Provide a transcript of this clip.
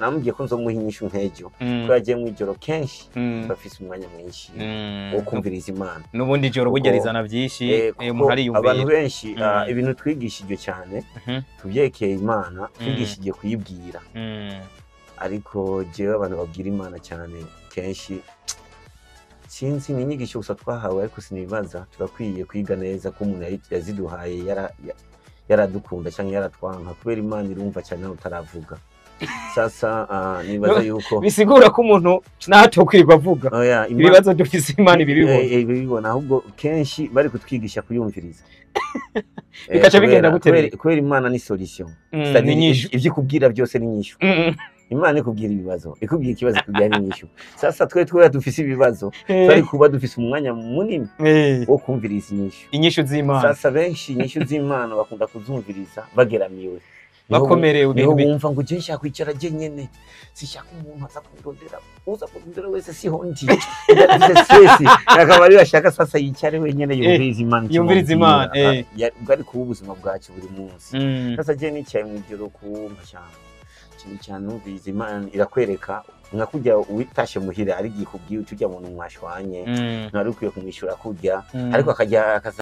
Namubwiye ko nzomuha inyishu nk'ejo, ko yagiye mw'ijoro kenshi, bafise umwanya mwinshi wo kumviriza Imana. N'ubundi ijoro burya rizana byinshi, kuko umuntu ariyumvira. Abantu benshi, ibintu twigishijwe cyane tubyekeye Imana, twigishije kuyibwira, ariko jewe abantu babwira Imana cyane kenshi sinzi, ni inyigisho gusa twahawe, ariko sinibaza turakwiye kwiga neza ko umuntu yaziduhaye yaradukunda cyangwa yaratwanka, kubera Imana irumva cyane nawe utaravuga. Sasa nibaza yuko Bisigura ko umuntu natokwirirwa avuga Oya, ibibazo dufise, Imana ibibibona. Ibibibona. Ahubwo kenshi bari kutwigisha kuyumviriza. Bikaca bigenda gute rero? Kubera Imana ni solution. C'est-à-dire Ni inyishu. Ivyo ikubwira byose ni inyishu. Imana ikubwira ibibazo, ikubwira ikibazo, ikubwira n'inyishu. Sasa twe twera dufise ibibazo, twari kuba dufise umwanya munini wo kumviriza inyishu. Inyishu z'Imana. Sasa benshi inyishu z'Imana bakunda kuzumviriza bageramiwe. Bakomerewe. Niho Ibintu bumva ngo je nshaka kwicara je nyene, sishaka umuntu aza kundondera, uza kundondera wese siho ndi, ndafise stress. Akaba ari ashaka sasa yicare wenyene, yumviriza Imana Yumviriza ikimubwira. Imana, Bwari kuba ubuzima bwacu buri munsi. Sasa je nicaye mw'ijoro kumva cyane ikintu cyane, numviriza Imana, irakwereka nka kurya witashe muhira, ari igihe ikubwiye uti: "Urya muntu mwashwanye, ntwari ukwiye kumwishyura kurya," ariko akajya akaza.